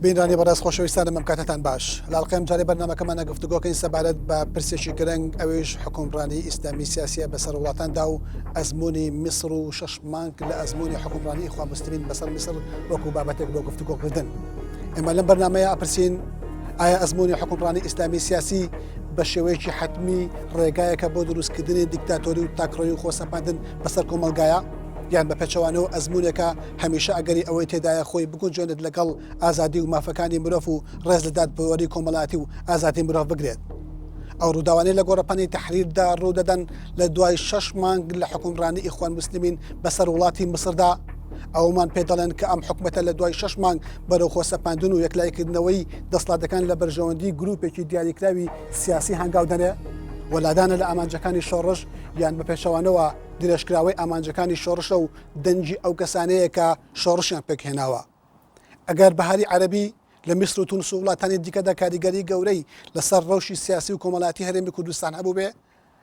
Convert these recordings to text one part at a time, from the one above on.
بینرانی بەڕێز خۆشەویستانم ئەم کاتەتان باش لە ئەڵقەی ئەمجارەی بەرنامەکەمانە گفتوگۆکەین سەبارەت بە پرسێکی گرنگ ئەویش حوکمڕانی ئیسلامی سیاسیە بەسەر وڵاتاندا و ئەزموونی میسر و شەش مانگ لە ئەزموونی حوکمڕانی ئیخوان موسلمین بەسەر میسر وەکو بابەتێک بۆ گفتوگۆکردن ئێمە لەم بەرنامەیە ئەپرسین ئایا ئەزموونی حوکمڕانی ئیسلامی سیاسی بە شێوەیەکی حەتمی ڕێگایەکە بۆ دروستکردنی دیکتاتۆری و تاکڕەوی و خۆسەپاندن بەسەر کۆمەڵگایە یان بە پێچەوانەوە ئەزموونێکە هەمیشە ئەگەری ئەوەی تێدایە خۆی بگونجێنێت لەگەڵ ئازادی و مافەکانی مرۆڤ و ڕێز لە دادپەروەری کۆمەڵایەتی و ئازادی مرۆڤ بگرێت. ئەو ڕووداوانەی لە گۆڕەپانی تەحریردا ڕوودەدەن لە دوای شەش مانگ لە حوکمڕانی ئیخوان موسلمین بەسەر وڵاتی میسردا، ئەوەمان پێ دەڵێن کە ئەم حکومەتە لە دوای شەش مانگ بەرەو خۆسەپاندن و یەکلاییکردنەوەی دەسڵاتەکان لە بەرژەوەندی گروپێکی دیاریکراوی سیاسی هەنگاو دەنێ و لادانە لە ئامانجەکانی شۆڕش یان بە پێچەوانەوە درێژکراوەی ئامانجەکانی شۆڕشە و دەنگی ئەو کەسانەیە کە شۆڕشیان پێکهێناوە. ئەگەر بەهاری عەرەبی لە میسر و تونس و وڵاتانی دیکەدا کاریگەری گەورەی لەسەر ڕەوشی سیاسی و کۆمەڵایەتی هەرێمی کوردستان هەبووبێ،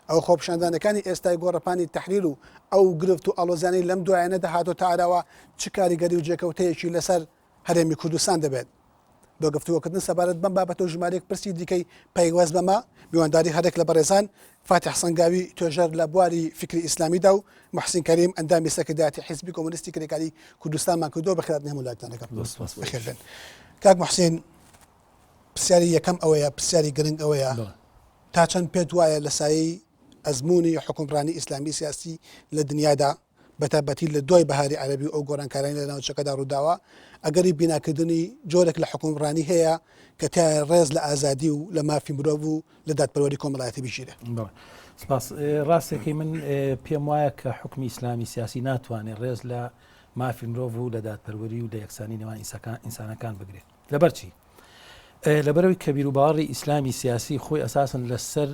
ئەوە خۆپیشاندانەکانی ئێستای گۆڕەپانی تەحریر و ئەو گرفت و ئاڵۆزیانەی لەم دوایانەدا هاتۆتە ئاراوە چ کاریگەری و جێکەوتەیەکی لەسەر هەرێمی کوردستان دەبێت؟ بۆ گفتوگۆکردن سەبارەت بەم بابەتە و ژمارەیەک پرسی دیکەی پەیوەست بەمە، میوانداری هەریەک لە بەڕێزان فاتیح سەنگاوی توێژەر لە بواری فیکری ئیسلامیدا و موحسین کەریم ئەندامی سەرکردایەتی حیزبی کۆمۆنیستی کرێکاری کوردستانمان کردووە. بەخێرهاتنی هەموو لایەکتان دەکەم. بەخێر بێن. کاک موحسین، پرسیاری یەکەم ئەوەیە، پرسیاری گرنگ ئەوەیە تا چەند پێت وایە لە سایەی ئەزموونی حوکمڕانی ئیسلامی سیاسی لە دنیادا، بەتایبەتی لە دوای بەهاری عەرەبی و ئەو گۆڕانکاریانەی لە ناوچەکەدا ڕووداوە، ئەگەری بیناکردنی جۆرێک لە حوکمڕانی هەیە کە تیایا ڕێز لە ئازادی و لە مافی مرۆڤ و لە دادپەروەری کۆمەڵایەتی بگیرێ. بەڵێ سپاس. ڕاستەکەی من پێم وایە کە حوکمی ئیسلامی سیاسی ناتوانێت ڕێز لە مافی مرۆڤ و لە دادپەروەری و لە یەکسانی نێوان ئینسانەکان بگرێت. لەبەر چی؟ لەبەرئەوەی کە بیروباوەڕی ئیسلامی سیاسی خۆی ئەساسن لەسەر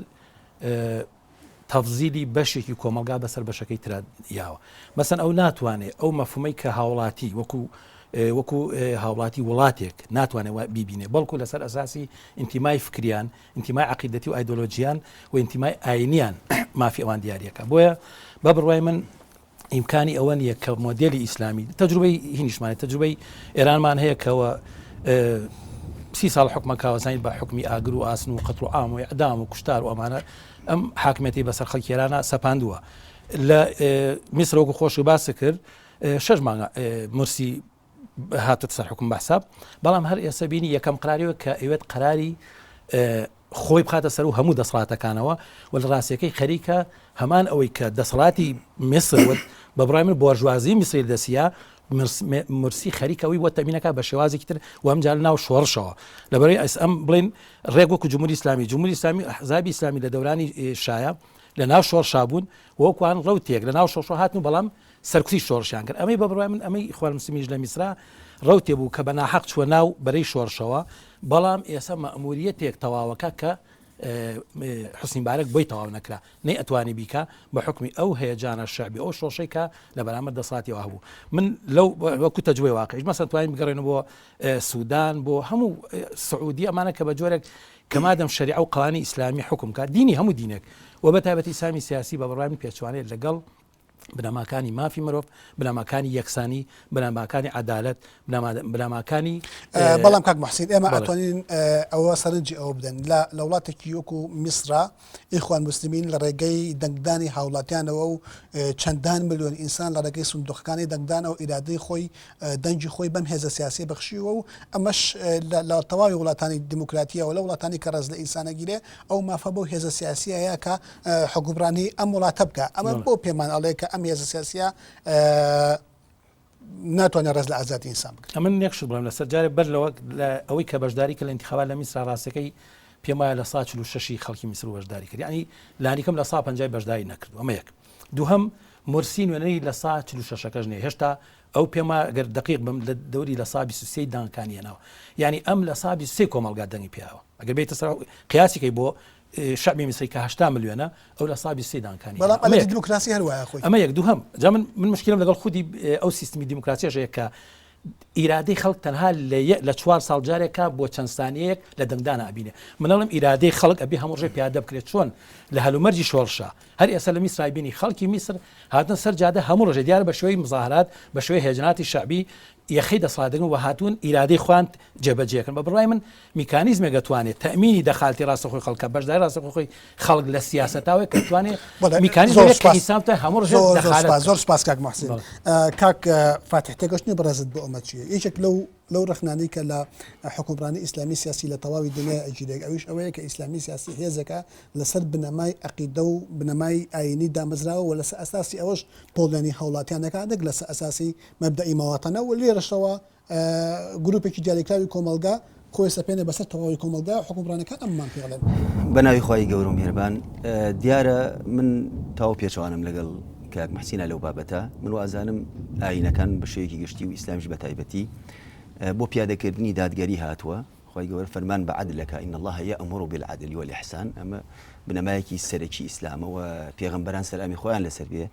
تەفزیلی بەشێکی کۆمەڵگا بەسەر بەشەکەی ترا یاوە مەسەن ئەو ناتوانێت ئەو مەفهومەی کە هاوڵاتی وەکو وەکو هاوڵاتی وڵاتێک ناتوانێت بیبینێ بەڵکو لەسەر ئەساسی ئینتیمای فکریان ئینتیمای عقیدەتی و ئایدۆلۆژیان و ئینتیمای ئاینیان مافی ئەوان دیارەکە بۆیە بە بڕوای من ئیمکانی ئەوە نییە کە مۆدێلی ئیسلامی تەجروبەی هینیشمانە تەجروبەی ئێرانمان هەیە کەەوە سی ساڵ حکومە کاوەزانین بە حکمی ئاگر و ئاسن و قەتڵ و عام و ئەدام و کوشتار و ئەمانە ئەم حاکمەتی بەسەر خەڵکی ئێرانە سەپاندووە لە میسرۆک و خۆش و باس کرد شش مانگە مرسی هاتت سەر حکوم بەحساب بەڵام هەر ئێستا بینی یەکەم قراریەوە کە ئەوێت قراری خۆی بخاتە سەر و هەموو دەسڵاتەکانەوە و لە ڕاستیەکەی خەریکە هەمان ئەوەی کە دەسەڵاتی میسر بە بڕای من بۆرژوازی میسری دەسیە مرسی خەریکە ئەوی بۆ تەمینەکە بە شێوازێکی تر و ئەمجار ناو شۆڕشەوە لەبەرەی ئەس ئەم بڵێن ڕێک وەکو جمهوری ئیسلامی جمهوری ئیسلامی ئەحزابی ئیسلامی لە دەورانی شایە لە ناو شۆڕشا بوون وەکوان ڕوتێک لە ناو شۆڕش هاتن و بەڵام سەرکوتی شۆڕشیان کرد ئەمەی بە بڕوای من ئەمەی ئیخوان موسلمینیش لە میسرا ڕەوتێ بوو کە بە ناحەق چووە ناو بەرەی شۆڕشەوە بەڵام ئێستا مەئموریەتێک تەواوەکە کە حسنی مبارەک بۆی تەواو نەکرا نەی ئەتوانی بیکا بە حکمی ئەو هەیەجانە شعبی ئەو شۆڕشەی کە لە بەرامبەر دەسەڵاتیەوە هەبوو من لەو وەکو تەجروبەی واقعیش مەسەن توانین بگەڕێنەوە بۆ سودان بۆ هەموو سعودی ئەمانە کە بە جۆرێک کە مادەم شەریعە و قوانی ئیسلامی حکم کات دینی هەموو دینێک و بە تایبەتی ئیسلامی سیاسی بە بڕوای من پێچوانەیە لەگەڵ بنەماکانی مافی مرۆڤ، بنەماکانی یەکسانی، بنەماکانی عەدالەت، بنەماکانی. بەڵام کاک موحسین ئێمە ئەتوانین ئەوە سەرنجی ئەوە بدەن لە لە وڵاتێکی وەکو میسرا ئیخوان موسلمین لە ڕێگەی دەنگدانی هاوڵاتیانەوە و چەندان ملیۆن ئینسان لە ڕێگەی سندوقەکانی دەنگدانەوە ئیرادەی خۆی دەنگی خۆی بەم هێزە سیاسیە بەخشیوە و ئەمەش لە تەواوی وڵاتانی دیموکراتیەوە لە وڵاتانی کە ڕێز لە ئینسانەگیرێ ئەو مافە بەو هێزە سیاسیە هەیە کە حوکمڕانی ئەم وڵاتە بکە ئەمە بۆ پێمان ئەڵێ کە ئەم هێزە سیاسیە ناتوانێت ڕێز لە ئازادی ئینسان بگرێت. ئەمن یەک شت بڵێم لەسەر جارێ بەر لەوە لە ئەوەی کە بەشداری کرد لە ئینتخابات لە میسرا ڕاستەکەی پێم وایە لە سا 46 خەڵکی میسر بەشداری کرد یعنی لانیکەم لە سا 50 بەشداری نەکردو ئەمە یەک دووهەم مورسی نوێنەری لە سا 46ەکەش نیە هێشتا ئەو پێم وایە گەر دەقیق بم لە دەوری لە سا 23 دەنگەکانی هێناوە یعنی ئەم لە سا 23 کۆمەڵگا دەنگی پیاوە ئەگەر بێتە سەر قیاسی کەی بۆ شەعبی میسری کە 80 ملیۆنە ئەو لە سا 23 دانکانی بەڵام ئەمە دیموکراسی هەر وایە خۆی ئەمە یەک دووهەم جا من من مشکلم لەگەڵ خودی ئەو سیستمی دیموکراسیەش هەیە کە ئیرادەی خەڵک تەنها لە چوار ساڵ جارێکە بۆ چەند سانیەیەک لە دەنگدانە ئەبینێ من ئەڵێم ئیرادەی خەڵک ئەبێ هەموو ڕۆژێ پیادە بکرێت چۆن لە هەلومەرجی شۆڕشە هەر ئێستا لە میسرای بینی خەڵکی میسر هاتنە سەر جادە هەموو ڕۆژێ دیارە بە شێوەی مزاهرات بە شێوەی هێجناتی شەعبی. یەخەی دەسەڵات دەگرن و هاتوون ئیرادەی خۆیان جێبەجێکەن. بە بڕوای من میکانیزمێک ئەتوانێت تەئمینی دەخالەتی ڕاستەوخۆی خەڵک کە بەشداری ڕاستەوخۆی خۆی خەڵک لە سیاسەتاوەیە کە توانێت بەڵێ، میکانیزمێک زۆر کە سوپاس. ئینسان بتوانێت هەموو ڕۆژێک زۆر زۆر دەخالەت سوپاس بکات. زۆر سوپاس کاک محسین بەڵێ. کاک فاتیح تێگەشتنی بەڕێزت بۆ ئەمە چییە؟ یەکێک لەو لەو ڕەخنانەی کە لە حوکمڕانی ئیسلامی سیاسی لە تەواوی دنیای ئەگیرێت ئەویش ئەوەیە کە ئیسلامی سیاسی هێزێکە لەسەر بنەمای عەقیدە و بنەمای ئایینی دامەزراوە و لەسەر ئەساسی ئەوەش پۆڵێنی هاوڵاتیان دەکات نەک لەسەر ئەساسی مەبدەئی مەواتەنە و لێرەشەوە گروپێکی دیاریکراوی کۆمەڵگا خۆی سەپێنێ بەسەر تەواوی کۆمەڵگا و حوکمڕانەکان ئەمەمان پێ ئەڵێن. بە ناوی خوای گەورە و میهرەبان دیارە من تەواو پێچەوانەم لەگەڵ کاک محسینە لەو بابەتە من وازانم ئاینەکان بە شێوەیەکی گشتی و ئیسلامیش بە تایبەتی بۆ پیادەکردنی دادگەری هاتووە خوای گەورە فەرمان بە عەدل ئەکا، ان اللە یامر بالعدل والاحسان، ئەمە بنەمایەکی سەرەکی ئیسلامە و پێغەمبەران سەلامی خۆیان لەسەر بێ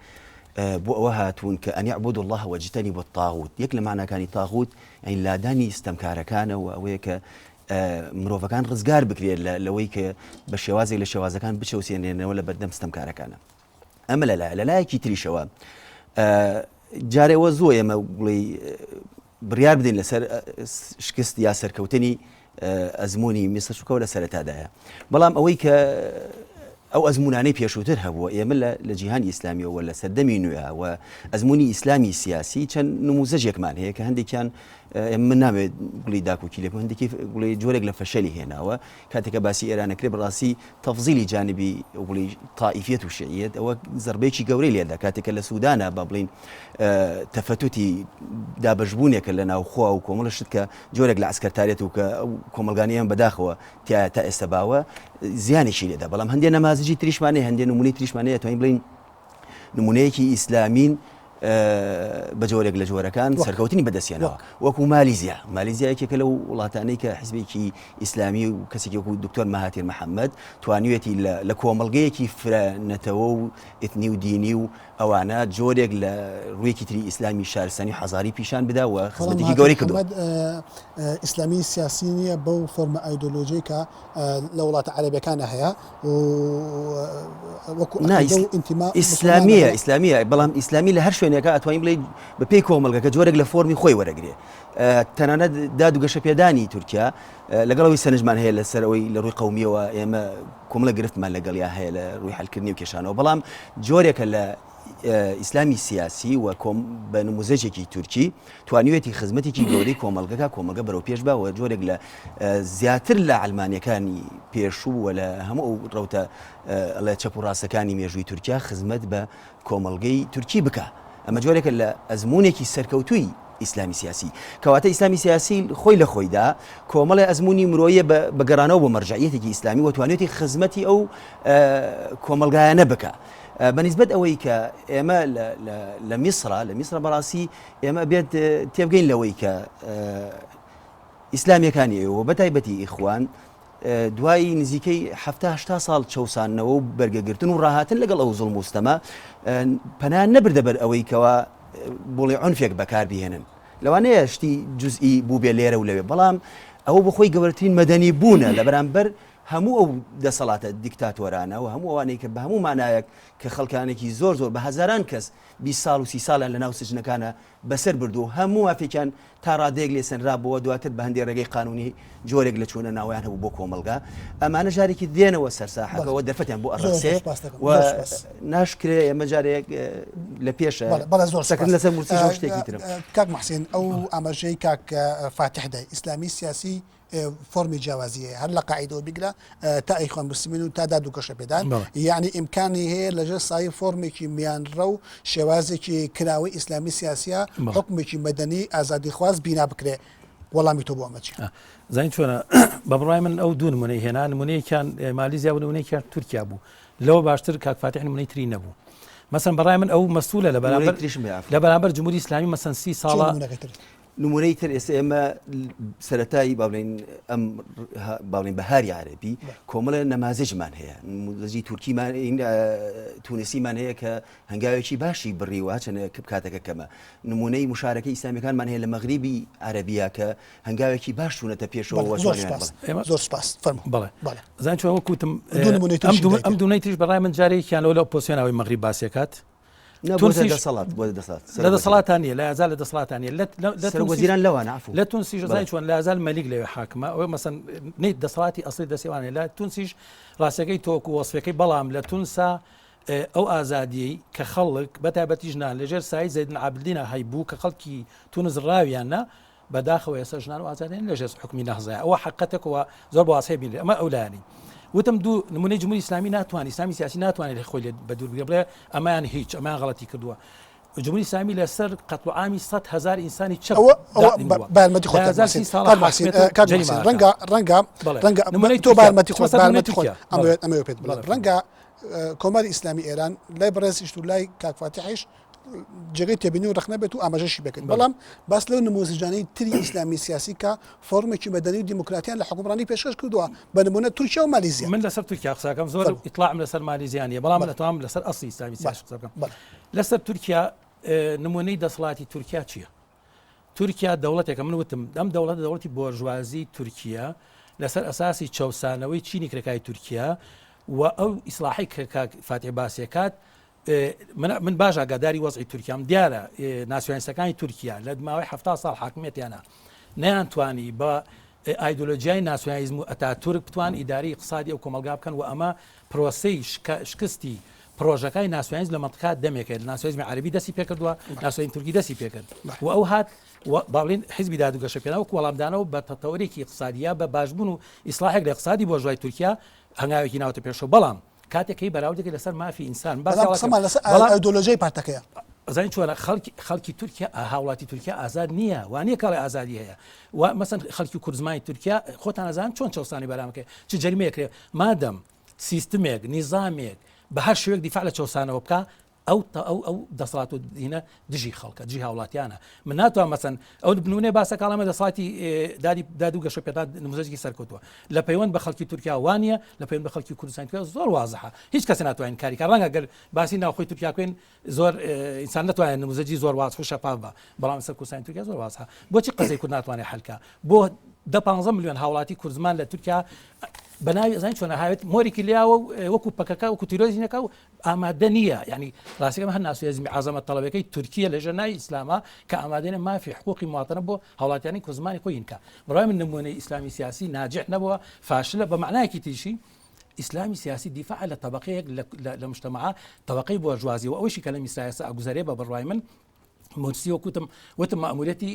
بۆ ئەوە هاتوون کە ان اعبدوا اللە واجتنبوا الطاغوت، یەک لە ماناکانی طاغوت یانی لادانی ستەمکارەکانە و ئەوەیە کە مرۆڤەکان ڕزگار بکرێت لەوەی کە بە شێوازێک لە شێوازەکان بچەوسێنرێنەوە لە بەردەم ستەمکارەکانە. ئەمە لەلایە لەلایەکی تریشەوە جارێ وە زووە ئێمە بڵێ بڕیار بدەین لەسەر شکست یا سەرکەوتنی ئەزمموی میسر چووکەوە لە سەرەتادایە بەڵام ئەوەی کە ئەو ئەزمونانەی پێشووتر هەبووە ئێمە لە جیهانی ئیسلامیەوە لە سەردەمی نوێ و ئەزمموی ئیسلامی سیاسی چەند نموزەجێکمان هەیە کە هەندێکیان من نامێت گوڵی داکۆکی لێ هەندێکی گوڵی جۆرێک لە فەشەلی هێناوە کاتێک کە باسی ئێران ئەکرێ بەڕاستی تەفزیلی جانبی بڵێی تائیفیەت و شیعیەت ئەوە زەربەیەکی گەورەی لێدا کاتێک کە لە سودانا با بڵین تەفەتوتی دابەشبوونێکە لە ناوخۆ و کۆمەڵە شت کە جۆرێک لە عسکەرتارێت و کە ئەو کۆمەڵگانی ئێمە بەداخەوە تیا تا ئێستا باوە زیانێکی لێدا بەڵام هەندێ نەمازجی تریشمانەیە هەندێ نمونەی تریشمانەیە توانین بڵین نمونەیەکی ئیسلامین بە جۆرێک لە جۆرەکان سەرکەوتنی بەدەستهێناوە وەکو مالیزیا مالیزیا یەکێکە لەو وڵاتانەی کە حزبێکی ئیسلامی و کەسێکی وەکو دکتۆر مەهاتیر محەممەد توانیوێتی لە کۆمەڵگەیەکی فرە نەتەوە و ئیتنی و دینی و ئەوانە جۆرێک لە ڕوویەکی تری ئیسلامی شارستانی حەزاری پیشان بدا و خزمەتێکی گەورەی کردووە. ئیسلامی سیاسی نییە بەو فۆرمە ئایدۆلۆژیەی کە لە وڵاتە عەرەبیەکانە هەیە و وەکو عەقیدە و ئینتیما ئیسلامیە ئیسلامیە بەڵام ئیسلامی لە هەر شوێنێکە ئەتوانین بڵێ بە پێی کۆمەڵگەکە جۆرێک لە فۆرمی خۆی وەرەگرێ تەنانەت داد و گەشەپێدانی تورکیا لەگەڵ ئەوەی سەرنجمان هەیە لەسەر ئەوەی لە ڕووی قومیەوە ئێمە کۆمەڵە گرفتمان لەگەڵیا هەیە لە ڕووی حلکردنی و کێشانەوە بەڵام جۆرێکە لە ئیسلامی سیاسی و کۆم بە نموزەجێکی تورکی توانیوێتی خزمەتێکی گەورەی کۆمەڵگەکە کۆمەڵگە بەرەو پێش با و جۆرێک لە زیاتر لە عەلمانیەکانی پێشوو و لە هەموو ئەو ڕەوتە لە چەپ و ڕاستەکانی مێژووی تورکیا خزمەت بە کۆمەڵگەی تورکی بکا ئەمە جۆرێکە لە ئەزموونێکی سەرکەوتووی ئیسلامی سیاسی کەواتە ئیسلامی سیاسی خۆی لە خۆیدا کۆمەڵی ئەزمموی مرۆیە بە گەڕانەوە بۆ مەرجعیەتێکی ئیسلامی و توانێتی خزمەتی ئەو کۆمەڵگایانە بکە. بە نیسبەت ئەوەی کە ئێمە لە میسرا لە میسرا بەڕاستی ئێمە بێت تێبگەین لەوەی کە ئیسلامیەکانی ئێوە بە تایبەتی ئیخوان دوای نزیکەی هەشتا ساڵ چەسانەوە و بەرگەگرتن و ڕاهاتن لەگەڵ ئەو زوڵم و ستەمە پەنا نەبردە بەر ئەوەی کەوا بڵێ عونفێک بەکار بهێنن لەوانەیە شتی جزئی بووبێ لێرە و لەوێ بەڵام ئەوە بۆ خۆی گەورەترین مەدەنی بوونە لە بەرامبەر هەموو ئەو دەسەڵاتە دیکتاتۆرانە و هەموو ئەوانەی کە بە هەموو مانایەک کە خەڵکانێکی زۆر زۆر بە هەزاران کەس 20 ساڵ و 30 ساڵیان لە ناو سجنەکانە بەسەر بردووە و هەموو مافێکیان تا ڕادەیەک لێ سەنرابۆوە دواتر بە هەندێ ڕێگەی قانوونی جۆرێک لە چوونە ناوەیان هەبوو بۆ کۆمەڵگا ئەمانە جارێکی دێنەوە سەر ساحەکە و دەرفەتیان بۆ ئەڕەخسێ و ناشکرێ ئێمە جارێک لە پێشە بەڵێ زۆر قسەکردن لەسەر مورسی زۆر شتێکی ترە. کاک محسین ئەو ئاماژەی کاک فاتح دای ئیسلامی سیاسی فۆرمی جیاوازی هەیە هەر لە قاعیدەوە بیگرە تا ئیخوان موسلمین و تا داد و گەشەپێدان یعنی ئیمکانی هەیە لەژێر سایەی فۆرمێکی میانڕەو شێوازێکی کراوەی ئیسلامی سیاسیە حکومێکی مەدەنی ئازادیخواز بینا بکرێ وەڵامی تۆ بۆ ئەمە چیە؟ زانی چۆنە بە بڕای من ئەو دوو نمونەی هێنا نمونەیەکیان مالیزیا بوو نمونەیەکیان تورکیا بوو لەوە باشتر کاک فاتیح نمونەی تری نەبوو مەسەن بەڕای من ئەو مەسولە لە بەرامبەر لە بەرامبەر جمهوری ئیسلامی مەسەن سی ساڵە نمونەی تر ئێستا ئێمە سەرەتای با بڵێین ئەم با بڵێین بەهاری عەرەبی کۆمەڵێ نەمازجمان هەیە نموزەجی تورکیمان تونسیمان هەیە کە هەنگاوێکی باشی بڕیوە چەند کاتەکە کەمە نمونەی مشارەکە ئیسلامیەکانمان هەیە لە مەغریبی عەرەبیە کە هەنگاوێکی باش چوونەتە پێشەوە زۆر سپاس زۆر سپاس فەرموو بەڵێ بەڵێ زان چۆن وەکوتم ئەم دوونەی تریش بەڕای من جارێکیان لەوە لە ئۆپۆزسیۆنەوەی مەغریب باسیەکات. تونسیش دەسەڵات بۆ دەسەڵات لە دەسەڵاتان نیە لە یازال لە دەسەڵاتان نیە لە وەزیران لەوانە عفو لە تونسیش زای چۆن لە یازال مەلیک لەوێ حاکمە ئەوە مەسەن نیت دەسەڵاتی ئەسلی دەسیوانێ لە تونسیش ڕاستەکەی تۆک و وەسفەکەی بەڵام لە تونسا ئەو ئازادیەی کە خەڵک بە تایبەتی ژنان لەژێر سای زەید عابدینە هەیبوو کە خەڵکی تونس ڕاویانە بەداخەوە ئێستا ژنان و ئازادیان لەژێر حکومی نەهزایە ئەوە حقەتێکەوە زۆر بە واسەی بینرێ ئەمە ئەو لایەنی وتم دوو نمونەی جمهوری ئیسلامی ناتوانێت ئیسلامی سیاسی ناتوانێت خۆی لێ بە دوور بگرێ بڵێ ئەمەیان هیچ ئەمەیان غەڵەتی کردووە جمهوری ئیسلامی لەسەر قەتل و عامی 100 هزار ئینسانی چەک ئەوە ئەوە دادنی بووە. بارمەتی خۆت لە 1030 ساڵە کاک محسین، حاکمیەت و کاک جەریمە محسین، ئەکا. ڕەنگە ڕەنگە بەڵێ. ڕەنگە نمونەی تۆ تورکیا. بارمەتی خۆت چوومە سەر نمونەی بارمەتی خۆت تورکیا. ئەمەوێت بەڵێ. ئەمەوێت پێت بڵێم بەڵێ. ڕەنگە کۆماری ئیسلامی ئێران لای بەڕێزیشت و لای کاک فاتیحیش جێگەی تێبینی و ڕەخنە بێت و ئاماژەشی بکەین بەڵام باس لەو نموزجانەی تری ئیسلامی سیاسی کە فۆرمێکی مەدەنی و دیموکراتیان لە حکومڕانی پێشکەش کردووە بە نمونە تورکیا و مالیزیا من لەسەر تورکیا قسەکەم زۆر ئیتلاعم لەسەر مالیزیا نیە بەڵام دەتوانم لەسەر ئەسلی ئیسلامی سیاسی قسە بکەم لەسەر تورکیا نمونەی دەسەڵاتی تورکیا چییە؟ تورکیا دەوڵەتێکە من وتم ئەم دەوڵەتە دەوڵەتی بۆرژوازی تورکیا لەسەر ئەساسی چەوسانەوەی چینی کرێکاری تورکیا و ئەو ئیسلاحی کە کاک فاتح باسیەکات من باش ئاگاداری وەزعی تورکیام دیارە ناسیۆنالیستەکانی تورکیا لە ماوەی ه ساڵ حاکمیەتیانە نەیانتوانی بە ئایدۆلۆژیای ناسیۆنالیزم و ئەتاتورک بتوان ئیداری اقتصادی ئەو کۆمەلگا بکەن و ئەمە پرۆسەی شکستی پرۆژەکانی ناسیۆنالیزم لە مەنتقە دەمێکە لە ناسیۆنالیزمی عەربی دەستی پێکردووە ناسیۆنالیزمی تورکی دەستی پێکرد و ئەو هات باڵین حزبی داد و گەشەپێدان وەکو وەڵامدانەوە بە تەتەوەرێکی اقتصادیە بە باشبوون و ئیسلاحێک لە اقتصادی بۆرژوای تورکیا هەنگاوێکی ناوتە پێشەوە بەڵام کاتێک کەی بەراوردێکی لەسەر مافی ئینسان باسی بەڵام قسەمان لەسەر بەڵام ئایدۆلۆژیای پارتەکەیە. ئەزانی چۆنە خەڵکی خەڵکی تورکیا هاوڵاتی تورکیا ئازاد نییە وانە کاڵی ئازادی هەیە و مەسەن خەڵکی کوردزمانی تورکیا خۆتان ئەزان چۆن چەوسانی بەرامەکەی چ جەریمەیەکرێ مادەم سیستمێک نیزامێک بە هەر شێوەیەک دیفاع لە چەوسانەوە بکا ئەو ئەو ئەو دەسەڵات و دینە دژی خەڵکە دژی هاوڵاتیانە من ناتوانم مەسەن ئەو بنونێ باسە کاڵامە دەسەڵاتی دادی داد و گەشە پێدا نموزەجی سەرکەوتووە لە پەیوەند بە خەڵکی تورکیا وانە لە پەیوەند بە خەڵکی کوردستان تورکیا زۆر وازحە هیچ کەس ناتوانین کاری کار ڕەنگە گەر باسی ناوخۆی تورکیا بکەین زۆر ئینسان نتوانێت نموزەجی زۆر وازح و شەفاف بە بەڵام سەر کوردستان تورکیا زۆر وازحە بۆچی قەزەی کورد ناتوانێت حلکە بۆ دە 15 میلیۆن هاوڵاتی کوردزمان لە تورکیا بە ناوی ئەزانی چۆنە هاوێت مۆرێکی لیاوە وەکو پەکەکە وەکو تیرۆزینەکە و ئامادە نییە یعنی ڕاستەکەم هەر ناسیۆنالیزمی عەزەمەت تەڵەبەکەی تورکیە لەژێر ناوی ئیسلامە کە ئامادەنە مافی حقوقی مواطنە بۆ هاوڵاتیانی کورد زمانی خۆی هینکا بڕای من نمونەی ئیسلامی سیاسی ناجح نەبووە فاشلە بە معنایەکی تریشی ئیسلامی سیاسی دیفاع لە طبقەیەک لە مجتمعە طبقەی بۆرژوازی و ئەوەشی کە لە میسرایەسە ئەگوزەرێ بە بڕوای من مورسی وەک وتم وتم مەئموریەتی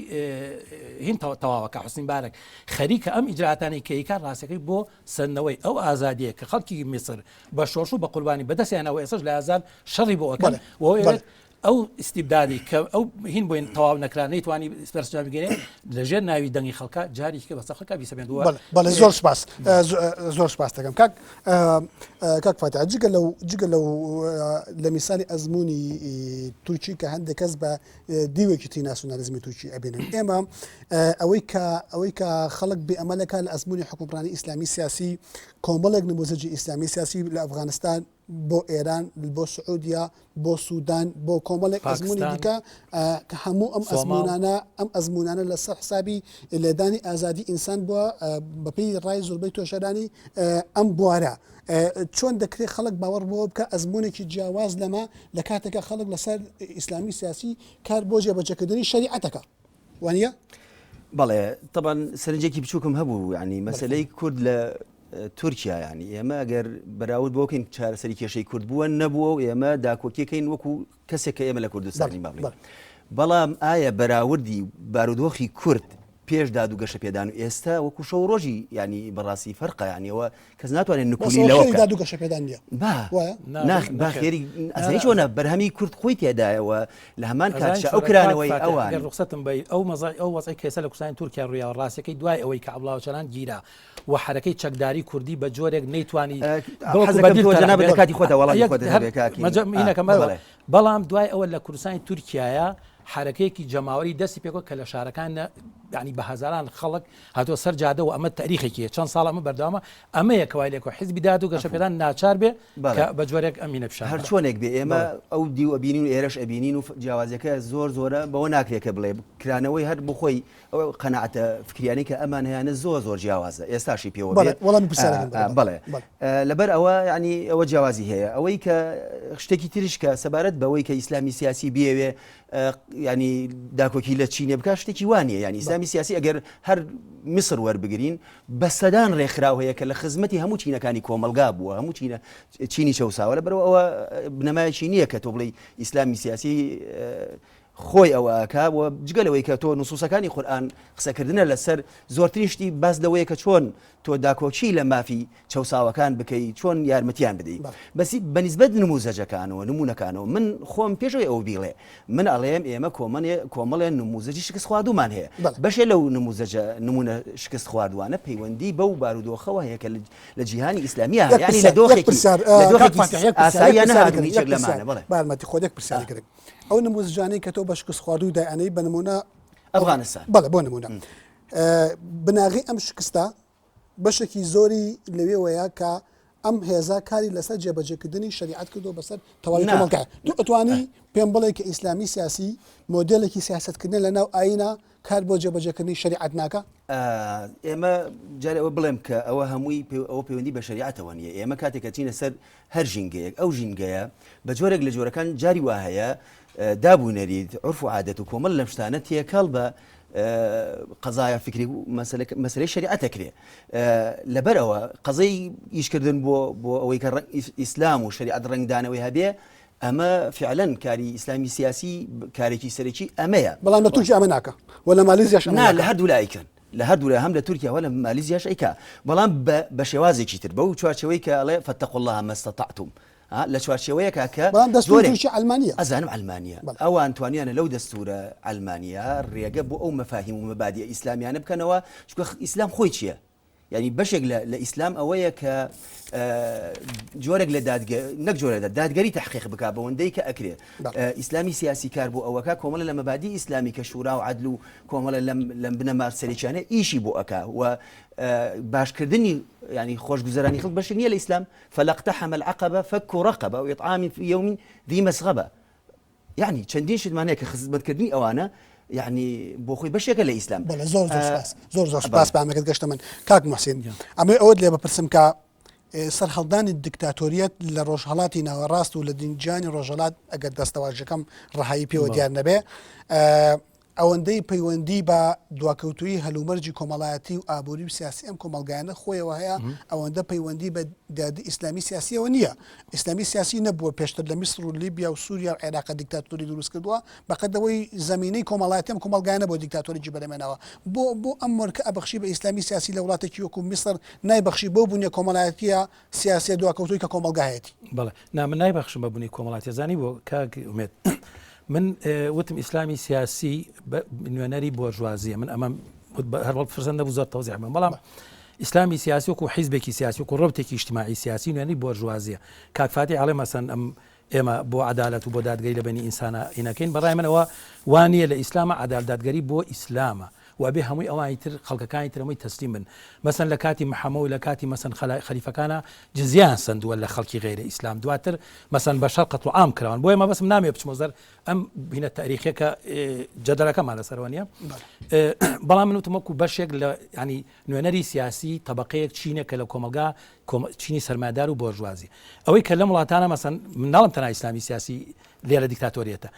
هین تەواوەکە حوسنی مبارەک خەریکە ئەم ئیجراتانەی کە ئەیکات ڕاستەکەی بۆ سەندنەوەی ئەو ئازادیە کە خەڵکی میسر بە شۆڕش و بە قوربانی بەدەستیانەوە ئێستاش لە ئازاد شەڕی بۆ ئەکەن و ئەوێت ئەو ئیستیبدادی کە ئەو هین بۆین تەواو نەکرا نەیتوانی سپەرسجا بگەێ لەژێر ناوی دەنگی خەڵکە جارێکە بەسەر خەڵکە بیسەپێندووە. بەڵێ زۆر سپاس زۆر سپاس دەکەم کاک کاک فاتح جگە لەو جگە لەو لە میسالی ئەزمموی تورکی کە هەندێک کەس بە دیوێکی تری ناسیۆنالیزمی تورکی ئەبینن ئێمە ئەوەی کە ئەوەی کە خەڵک بێ ئەمەلەکە لە ئەزمموی حکومڕانی ئیسلامی سیاسی کۆمەڵێک نموزەجی ئیسلامی سیاسی لە ئەفغانستان بۆ ئێران بۆ سعودیا بۆ سوودان بۆ کۆمەڵێک ئەزمموی دیکە کە هەموو ئەم ئەزمونانە ئەم ئەزمونانە لەسەر حسابی لێدانی ئازادی ئینسان بووە بەپێی ڕای زۆربەی توێژەرانی ئەم بوارە چۆن دەکرێت خەڵک باوەڕ بۆ بکە ئەزمونێکی جیاواز لەمە لە کاتێکە خەڵک لەسەر ئیسلامی سیاسی کار بۆ جێبەجێکردنی شەریعەتەکە وانە؟ بەڵێ تەبان سەرنجێکی بچووکم هەبوو ینی مەسلەی کورد لە تورکیا ینی ئێمە ئەگەر بەراورد بۆکەین چارەسەری کێشەی کورد بووە نەبووە و ئێمە داکۆکیەکەین وەکو کەسێک کە ئێمە لە کوردستانی بەڵێ بەڵام ئایا بەراوردی بارودۆخی کورد پێش داد و گەشەپێدان و ئێستا وەکو شەو ڕۆژی ینی بەڕاستی فەرقە یانیەوە کەس ناتوانێت نکولی لەوە بکات. داد و گەشەپێدان نییە با وایە؟ ناخ با خێری ئەزانی چۆنە بەرهەمی کورد خۆی تێدایەوە لە هەمان کاتشا ئەو کرانەوەی ئەوان ئەگەر ڕوخسەتم بەی ئەو مەزای ئەو وەزعی کە ئێستا لە کوردستانی تورکیا ڕوویاوە ڕاستیەکەی دوای ئەوەی کە عەبدوڵا ئۆجالان گیرا و حەرەکەی چەکداری کوردی بە جۆرێک نەیتوانی بەوەکو حەزەکەم بەدیل تۆ تەرح جەنابت بێت لە کاتی خۆتا وەڵامی یەک خۆتت هەر هەبێ کاک مەجە ئا هینەکەم بەڵێ بەڵێ بەڵام دوای ئەوە لە کوردستانی تورکیایە حەرەکەیەکی جەماوەری دەستی پێکرد کە لە شارەکان ینی بە هەزاران خەڵک هاتووە سەر جادە و ئەمە تاریخێکی چەند ساڵ ئەمە بەردەوامە ئەمەیە کە وای لێکۆ حیزبی داد و گەشەپێدان ناچار بێ کە بە جۆرێک ئەمینە پیشان هەر چۆنێک بێ ئێمە ئەو دیو ئەبینین و ئێرەش ئەبینین و جیاوازیەکە زۆر زۆرە بەوە ناکرێت کە بڵێ کرانەوەی هەر بۆ خۆی ئەو قەناعەتە فکریانەی کە ئەمان هەیانە زۆر زۆر جیاوازە ئێستاشی پێوە بێت وەڵامی پرسیارەکەم بدە. بەڵێ لەبەر ئەوە یعنی ئەوە جیاوازی هەیە ئەوەی کە شتێکی تریش کە سەبارەت بەوەی کە ئیسلامی سیاسی بیەوێ ینی داکۆکی لە چینێ بکە شتێکی وانە یعنی ئیسلامی سیاسی ئەگەر هەر میسر وەربگرین بە سەدان ڕێکخراو هەیە کە لە خزمەتی هەموو چینەکانی کۆمەڵگا بووە، هەموو چینە چینی چەوساوە، لەبەرئەوە ئەوە بنەمایەکی نییە کە تۆ بڵێی ئیسلامی سیاسی خۆی ئەوە ئەکا و جگە لەوەی کە تۆ نوسوسەکانی قورئان قسەکردنە لەسەر زۆرترین شتی باس لەوەیە کە چۆن تۆ داکۆکی لە مافی چەوساوەکان بکەی چۆن یارمەتیان بدەی بەسی بەنیسبەت نموزەجەکانەوە نمونەکانەوە من خۆم پێشەوەی ئەو بیڵێ من ئەڵێم ئێمە کۆمەێ کۆمەڵێ نموزەجی شکست خواردومان هەیە بەشێ لەو نموزەجە نمونە شکست خواردوانە پەیوەندی بەو بارودۆخەوە هەیە کە لە جیهانی ئیسلامیە هەیە یانی لە دۆخێکی لە دۆخێکی ئاساییە نەهاتوون هیچێک لەمانە بەڵێ بارمەتی خۆت یەک پرسیاری گرنگ ئەو نموزجانەی کە تۆ بە شکست خواردوو دایئەنێی بە نمونە ئەفغانستان بەڵێ بۆ نمونە بناغەی ئەم شکستە بەشێکی زۆری لەوێوەیە کە ئەم هێزە کاری لەسەر جێبەجێکردنی شەریعەت کردووە بەسەر تەواوی کۆمەڵگا. تۆ ئەتوانی پێم بڵێ کە ئیسلامی سیاسی مۆدێلێکی سیاسەتکردنە لەناو ئایینە کار بۆ جێبەجێکردنی شەریعەت ناکا؟ ئێمە جارێ ئەوە بڵێم کە ئەوە هەمووی ئەوە پەیوەندی بە شەریعەتەوە نییە. ئێمە کاتێک کە چینە سەر هەر ژینگەیەک، ئەو ژینگەیە بە جۆرێک لە جۆرەکان جاری وا هەیە داب و نەریت، عورف و عادەت و کۆمەڵ لەم شتانە تێکەڵ بە قەزایە فکری و مەسەلەی شەریعەت ئەکرێ. لەبەر ئەوە قەزەی ئیشکردن بۆ بۆ ئەوەی کە ئیسلام و شەریعەت ڕەنگدانەوەی هەبێ ئەمە فعلەن کاری ئیسلامی سیاسی کارێکی سەرەکی ئەمەیە. بەڵام لە تورکیا ئەمە ناکا و لە مالیزیاش ئەمە نا لە هەردوو لا ئەیکەن لە هەردوو لا هەم لە تورکیا وە لە مالیزیاش ئەیکا بەڵام بە شێوازێکی تر بەو چوارچێوەی کە ئەڵێ فاتقوا اللە ما استطعتم ها لە چوارچێوەیەکا کە بەڵام دەستوری تورکی عەلمانیە. ئەزانم عەلمانیە ئەوان توانیانە لەو دەستورە عەلمانیە رێگە بۆ ئەو مەفاهیم و مەبادیە ئیسلامیانە بکەنەوە چونکە ئیسلام خۆی چیە یعنی بەشێک لە ئیسلام ئەوەیە کە جۆرێک لە دادگە نەک جۆرە لە دادگەری تحقیق بک بەوەندەی کە ئەکرێ ئیسلامی سیاسی کار بۆ ئەوەکە کۆمەڵە لە مەبادی ئیسلامی کە شورا و عدل و کۆمەڵە لەم لەم بنەما سەرەکیانە ئیشی بۆ ئەک و باشکردنی ینی خۆشگوزەرانی خەڵک بەشێک نییە لە ئیسلام فلا اقتحم العقبە فک رقبە او اطعام فی یوم ذی مسغبە یەعنی چەندین شتمان هەیە کە خزمەتکردنی ئەوانە یەعنی بۆ خۆی بەشێکە لە ئیسلام. بەڵێ زۆر زۆر سپاس زۆر زۆر سپاس پامەکەت گەشتە من کاک محسین ئەمەی ئەوەت لێ بپرسم کە سەرهەڵدانی دیکتاتۆریەت لە ڕۆژهەڵاتی ناوەڕاست و لە دینجانی ڕۆژهەڵات ئەگەر دەستەواژەکەم ڕەهایی پێوە دیار نەبێ ئەوەندەی پەیوەندی بە دواکەوتوویی هەلومەرجی کۆمەڵایەتی و ئابووری و سیاسی ئەم کۆمەڵگایانە خۆیەوە هەیە، ئەوەندە پەیوەندی بە دیاردەی ئیسلامی سیاسییەوە نییە. ئیسلامی سیاسی نەبووە پێشتر لە میسر و لیبیا و سووریا و عێراقا دیکتاتۆری دروست کردووە، بەقەد ئەوەی زەمینەی کۆمەڵایەتی ئەم کۆمەڵگایانە بۆ دیکتاتۆریی بەرهەمهێناوە. بۆ بۆ ئەم مۆرکە ئەبەخشی بە ئیسلامی سیاسی لە وڵاتێکی وەکوو میسر نایبەخشی بەو بونیە کۆمەڵایەتییە سیاسییە دواکەوتووەی کە کۆمەڵگا هەیەتی؟ بەڵێ. نا من نایبەخشم بە بونی کۆمەڵایەتی. ئەزانی بۆ کاک ئومێد؟ من وتم ئیسلامی سیاسی نوێنەری بۆرژوازیە من ئەمە هەر وەڵ فرسەند نەبوو زۆر تەوزیح بم بەڵام ئیسلامی سیاسی وەکو حیزبێکی سیاسی وەکو ڕەوتێکی ئیجتماعی سیاسی نوێنەری بۆرژوازیە کاک فاتی ئەڵێ مەسەن ئەم ئێمە بۆ عەدالەت و بۆ دادگەری لە بەینی ئینسانە ئینەکەین بەڕای منەوە وانە لە ئیسلامە عەدال دادگەری بۆ ئیسلامە و ئەبێ هەمووی ئەوانی تر خەڵکەکانی تر هەمووی تەسلیم بن مەسەن لە کاتی محەمە و لە کاتی مەسەن خەلیفەکانا جزیەیان سەندووە لە خەڵکی غەیرە ئیسلام دواتر مەسەن بەشەر قەتڵ و عام کراون بۆیە مەبەستم نامەوێ بچمە سەر ئەم بینە تاریخیە کە جەدەلەکەمان لەسەرەوە نییە بەڵام من وتم وەکو بەشێک لە ینی نوێنەری سیاسی طبقەیەک چینە کە لە کۆمەلگا چینی سەرمایەدار و بۆرژوازی ئەوەی کە لەم وڵاتانە مەسەن مناڵم تەنها ئیسلامی سیاسی لێرە دیکتاتۆریەتە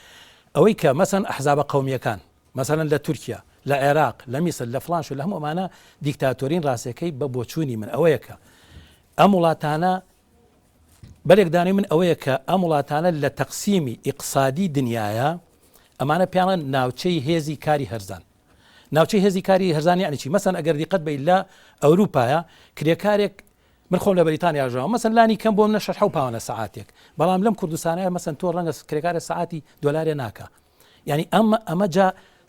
ئەوەی کە مەسەن ئەحزابە قەومیەکان مەسەلەن لە تورکیا، لە عێراق، لە میسر، لە فڵان شوێن، لە هەموو ئەمانە دیکتاتۆرین ڕاستەکەی بە بۆچوونی من ئەوەیە کە ئەم وڵاتانە بەلێکدانەوەی من ئەوەیە کە ئەم وڵاتانە لە تەقسیمی ئیقسادی دنیاە ئەمانە پیاڵە ناوچەی هێزی کاری هەرزان ناوچەی هێزی کاری هەرزان یعنی چی مەسەن ئەگەر دیقەت بی لە ئەوروپایە کرێکارێک من خۆم لە بەریتانیا ژاوم مەسەن لانی کەم بۆم نە شەش حەو پاوەنە سەعاتێک بەڵام لەم کوردستانە مەسەن تۆ ڕەنگە کرێکارە سەعاتی دۆلارێ ناکا یانی ئەم ئەمە جا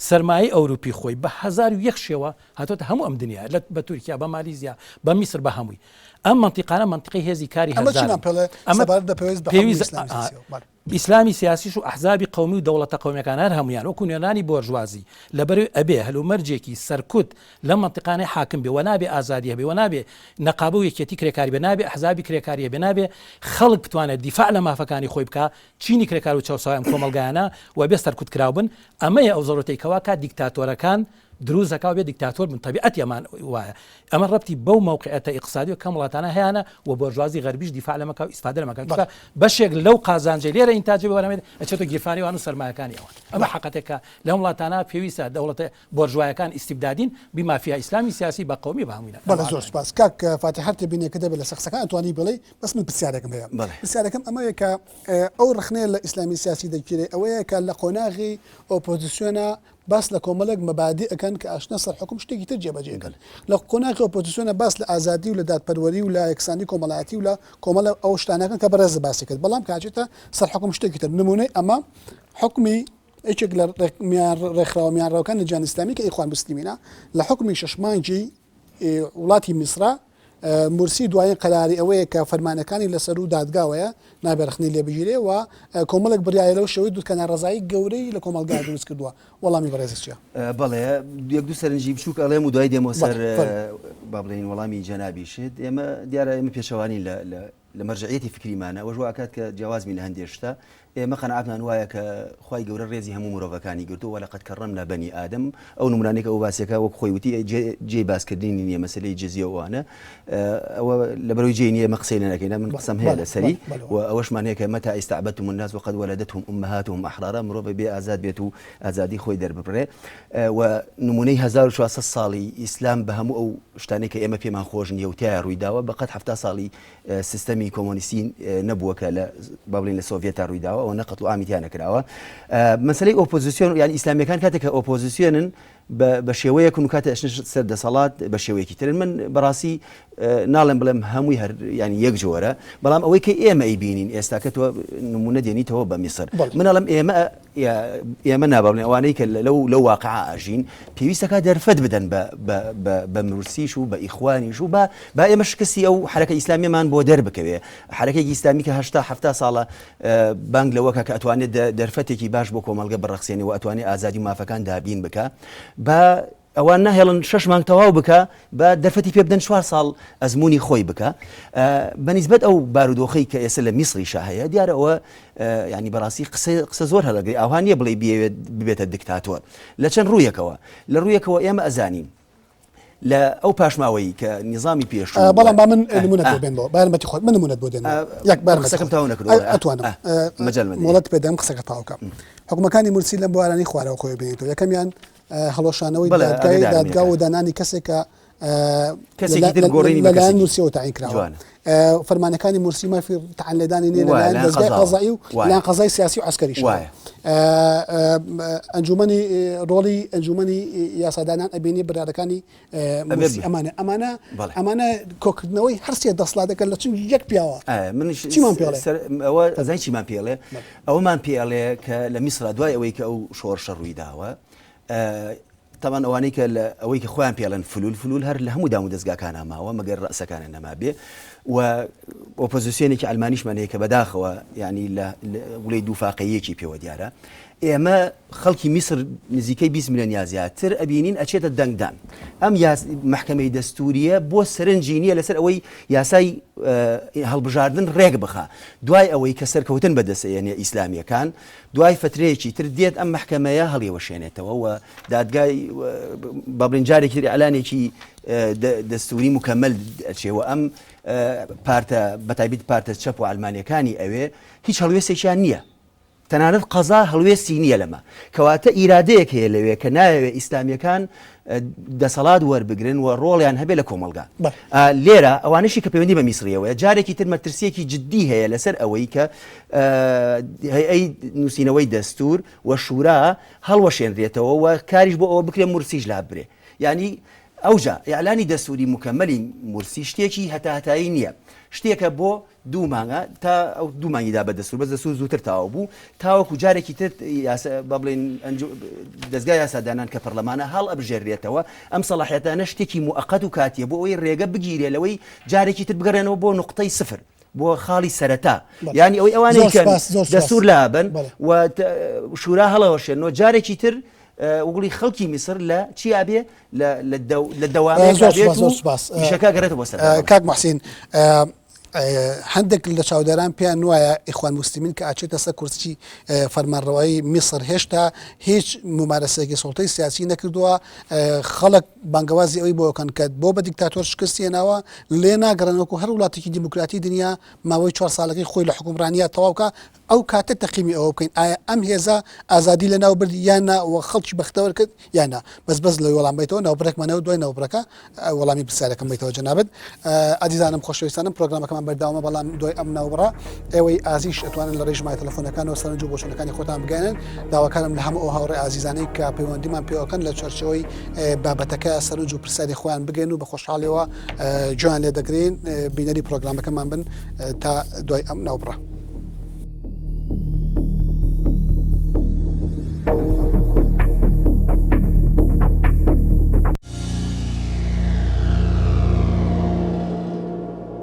سەرمایەی ئەوروپی خۆی بە 1001 شێوە هاتۆتە هەموو ئەم دنیا لە بە تورکیا بە مالیزیا بە میسر بە هەمووی ئەم منتیقانە منتیقی هێزی کاری ئەمە هەرزانن چیمان پێڵێ ئەمە سەبارەت بە پێویست بە حوکمی پێویست ئیسلامی سیاسیەوە؟ بەڵێ. ئیسلامی سیاسیش و ئەحزابی قەومی و دەوڵەتە قەومیەکان هەر هەموویان وەکو نوێنەرانی بۆرژوازی لەبەرەوەی ئەبێ هەلومەرجێکی سەرکوت لەم مەنتیقانەی حاکم بێ وە نابێ ئازادی هەبێ وە نابێ نەقابە و یەکێتی کرێکاری بێ نابێ ئەحزابی کرێکاری هەبێ نابێ خەڵک بتوانێت دیفاع لە مافەکانی خۆی بکا چینی کرێکار و چەوساوەی ئەم کۆمەڵگایانە وە بێ سەرکوت کراو بن ئەمەیە ئەو زەرورەتەی کەوا کات دیکتاتۆرەکان دروست دەکا و بێ دیکتاتۆر بن تەبیعەتی ئەمان وایە ئەمە ڕەبتی بەو مەوقعیەتە ئیقتسادی و کەم وڵاتانە هەیانە و بۆرژوازی غەربیش دیفاع لەمە کا و ئیسفادە لەمە کا چونکە بەشێک لەو قازانجەی لێرە ئینتاجی بۆ بەرهەمێت ئەچێتە گیرفانی ئەوان و سەرمایەکانی ئەوان ئەمە حەقەتێکە لەم وڵاتانە پێویستە دەوڵەتە بۆرژوایەکان ئیستیبدادین بی مافیا ئیسلامی سیاسی بە قەومی بە هەمووی بەڵێ زۆر سوپاس کاک فاتیح هەر تێبینیەکە دەبێت لەسەر قسەکان ئەتوانی بڵێی بەس من پرسیارێکم هەیە پرسیارەکەم ئەمەیە کە ئەو ڕەخنەیە لە ئیسلامی سیاسی دەگیرێ ئەوەیە کە لە قۆناغی ئۆپۆزیسیۆنە باس لە کۆمەڵێک مەبادی ئەکەن کە ئەچنە سەر حوکم شتێکی تر جێبەجێ ئەکەن. لە قۆناغی ئۆپۆزیسیۆنە باس لە ئازادی و لە دادپەروەری و لە یەکسانی کۆمەڵایەتی و لە کۆمەڵە ئەو شتانە ئەکەن کە بەڕێزت باسی کرد بەڵام کە ئەچێتە سەر حوکم شتێکی تر نمونەی ئەمە حوکمی یەکێک لە ڕێکخراوە میانڕەوەکانی جیهانی ئیسلامی کە ئیخوان موسلیمینە لە حوکمی شەش مانگی وڵاتی میسرا مورسی دوایین قەراری ئەوەیە کە فەرمانەکانی لە سەروو دادگاوەیە، نابێ رەخنەی لێ بگیرێ و کۆمەڵێک بڕیاری لەو شێوەی دوور کە ناڕەزایی گەورەی لە کۆمەڵگا دروست کردووە. وەڵامی بەڕێزت چییە؟ بەڵێ، یەک دوو سەرنجی بچووک ئەڵێم و دوای دێمەوە سەر با بڵێین وەڵامی جەنابیشت. ئێمە دیارە ئێمە پێچەوانین لە لە مەرجەعیەتی فکریمانە، ئەوەش وا ئەکات کە جیاواز بین لە هەندێ شتە. ئێمە قەناعەتمان وایە کە خوای گەورە ڕێزی هەموو مرۆڤەکانی گرتووە، ولقد کرمنا بنی آدم، ئەو نمونانەی کە ئەو باسیەکا وەک خۆی وتی جێی باسکردنی نییە مەسەلەی جزیە و ئەوانە ئەوە لەبەرەوەی جێی نییە ئێمە قسەی لێ نەکەین من قسەم هەیە لەسەری و ئەوەشمان هەیە کە متى استعبدتم الناس وقد ولدتهم امهاتهم احرارا مرۆڤ بێ ئازاد بێت و ئازادی خۆی دەرببڕێ و نمونەی 1400 ساڵی ئیسلام بە هەموو ئەو شتانەی کە ئێمە پێمان خۆش نییە و تیایا ڕوویداوە بەقەد 70 ساڵی سیستەمی کۆمۆنیستی نەبووە کە لە با بڵێین لە سۆڤیەتا ڕوویداوە ئەوەنە قەتڵ و عامی تیا نەکراوە. مەسەلەی ئۆپۆزیسیۆن یان ئیسلامیەکان کاتێک کە ئۆپۆزیسیۆنن بە شێوەیەکن و کاتێ ئەچنە سەر دەسەڵات بە شێوەیەکی ترن. من بەڕاستی ناڵێم بڵێم هەمووی هەر یانی یەک جۆرە، بەڵام ئەوەی کە ئێمە ئەیبینین ئێستا کە تۆ نموونە دێنیتەوە بە میسر، من ئەڵێم ئێمە ئێمە نا بەڵێ ئەوانەی کە لەو لەو واقعە ئەژین پێویستەکە دەرفەت بدەن بە بە بە بە مورسیش و بە ئیخوانیش و با با ئێمە شکستی ئەو حرەکە ئیسلامیەمان بۆ دەربکەوێ حرەکێکی ئیسلامی کە هەشتا حەفتا ساڵە بانگ لەوەکە کە ئەتوانێت دەرفەتێکی باش بۆ کۆمەڵگە بڕەخسێنێ و ئەتوانێت ئازادی و مافەکان دابین بکە با ئەوان ناهێڵن شەش مانگ تەواو بکا با دەرفەتی پێ بدەن چوار ساڵ ئەزموونی خۆی بکا بە نیسبەت ئەو بارودۆخەی کە ئێستا لە میسریشا هەیە دیارە ئەوە ینی بەڕاستی قسە قسە زۆر هەڵەگری ئاوها نییە بڵێ بیەوێت ببێتە دکتاتۆر لە چەند ڕوویەکەوە لە ڕوویەکەوە ئێمە ئەزانین لە ئەو پاشماوەی کە نیزامی پێش بەڵام با من نمونەت بۆ بێنمەوە با یارمەتی خۆت من نمونەت بۆ دێنمەوە یەک بار قسەکەم تەواو نەکردووە ئەتوانم مەجال مەدەی. مۆڵەت پێدەم قسەکە تەواو کەم حکومەکانی مورسی لەم بوارانەی خوارەوە خۆی بینێتەوە یەکەمیان هەڵوەشانەوەی بەڵێ، دادگای ئاگادارم دادگا یەکە. و دانانی کەسێک کە کەسێکی تر گۆڕینی بە لەلایەن کەسێکی مورسیەوە تەعین کراوە. جوانە. فەرمانەکانی مورسی مافی تەعن لێدانی نییە وایە، لەلایەن لایەن دەزگای قەزاوە. قەزایی و وایە. لایەن قەزای سیاسی و عەسکەریشەوە. وایە. ئەنجومەنی ڕۆڵی ئەنجومەنی یاسادانان ئەبینی بڕیارەکانی ئەبێ مورسی ب- ئەمانە ئەمانە بەڵێ. ئەمانە کۆکردنەوەی هەر سێ دەسڵاتەکە لە چنگی یەک پیاوە. منیش چیمان پێ ئەڵێ؟ سەر ئەوە ئەزانی چیمان پێ ئەڵێ؟ ئەوەمان پێ ئەڵێ کە لە میسرا دوای ئەوەی کە ئەو شۆڕشە ڕوویداوە تەبعەن ئەوانەی کە لە ئەوەی کە خۆیان پێ ئەڵێن فلول فلول هەر لە هەموو دامودەزگاکانا ماوە مەگەر ڕەئسەکانە نەمابێ و ئۆپۆزیسیۆنێکی عەلمانیشمان هەیە کە بەداخەوە یعنی لە گولەی دووفاقەیەکی پێوە دیارە ئێمە خەڵکی میسر نزیکەی 20 ملیۆن یا زیاتر ئەبینین ئەچێتە دەنگدان ئەم مەحکەمەی دەستوریە بۆ سەرنجی نییە لەسەر ئەوەی یاسای هەڵبژاردن ڕێک بخا دوای ئەوەی کە سەرکەوتن بەدەستئێنێ ئیسلامیەکان دوای فترەیەکی تر دێت ئەم مەحکەمەیە هەڵیەوەشێنێتەوە و دادگای با بڵێین جارێکی تر ئیعلانێکی دەستوری مکەمەل ئەچێ و ئەم پارتە بەتایبەت پارتە چەپ و عەلمانیەکانی ئەوێ هیچ هەڵوێستێکیان نییە تەنانەت قەزا هەڵوێستی نییە لەمە. کەواتە ئیرادەیەک هەیە لەوێ کە نایەوێ ئیسلامییەکان دەسەڵات وەربگرن و ڕۆڵیان هەبێ لە کۆمەڵگا. لێرە ئەوانەشی کە پەیوەندی بە میسرییەوەیە جارێکی تر مەترسییەکی جددی هەیە لەسەر ئەوەی کە هەیئەی نووسینەوەی دەستوور و شورا هەڵوەشێنرێتەوە و کاریش بۆ ئەوە بکرێ مورسیش لاببرێ. یانی ئەوجا ئیعلانی دەستووری موکەمەلی مورسی شتێکی هەتاهەتایی نییە. شتێکە بۆ دوو مانگە تا ئەو دوو مانگی دا بە دەستور بەس دەستور زووتر تەواو بوو تاوەکو جارێکی تر یاسا با بڵێین ئەنجو دەزگای یاسادانان کە پەرلەمانە هەڵئەبژێررێتەوە ئەم سەڵاحیەتانە شتێکی موئەقەت و کاتیە بۆ ئەوەی ڕێگە بگیرێ لەوەی جارێکی تر بگەڕێنەوە بۆ نوقتەی سفر. بۆ خاڵی سەرەتا یانی ئەوەی ئەوانەی کەن دەستور لابن و شورا هەڵەوەشێنەوە جارێکی تر وگڵی خەڵکی میسر لە چی ئابێ لە دەوامێک شەکە گەڕێتەوە بۆ سەر کاک محسین هەندێک لە چاودێران پێیان وایە ئیخوان موسلمین کە ئاچێتە سەر کورسی فەرمانڕەوایی میسر هێشتا هیچ ممارەسێکی سوڵتەی سیاسی نەکردووە خەڵک بانگەوازی ئەوەی بۆ کەن کە بۆ بە دیکتاتۆر شکستی هێناوە لێ ناگەڕێن وەکو هەر وڵاتێکی دیموکراتی دنیا ماوەی چوار ساڵەکەی خۆی لە حکومڕانیە تەواوکە ئەو کاتە تەقیمی ئەوە بکەین ئایا ئەم هێزە ئازادی لە ناو برد یان نا و خەڵکی بەختەوەر کرد یان نا بەس بەس لەوەی وەڵام بیتەوە ناوبڕێکمانەوە دوای ناوبڕەکە وەڵامی پرسیارەکەم بیتەوە جەنابت ئازیزانم خۆشەویستانم پرۆگرامەکەمان بەردەوامە بەڵام دوای ئەم ناوبڕە ئێوەی ئازیش ئەتوانن لە ڕێی ژمارە تەلەفۆنەکانەوە سەرنج و بۆچوونەکانی خۆتان بگەیەنن داواکارم لە هەموو ئەو هاوڕێ ئازیزانەی کە پەیوەندیمان پێوەکەن لە چوارچێوەی بابەتەکە سەرنج و پرسیاری خۆیان بگەن و بە خۆشحاڵیەوە گوێیان لێ دەگرین بینەری پرۆگرامەکەمان بن تا دوای ئەم ناوبڕە.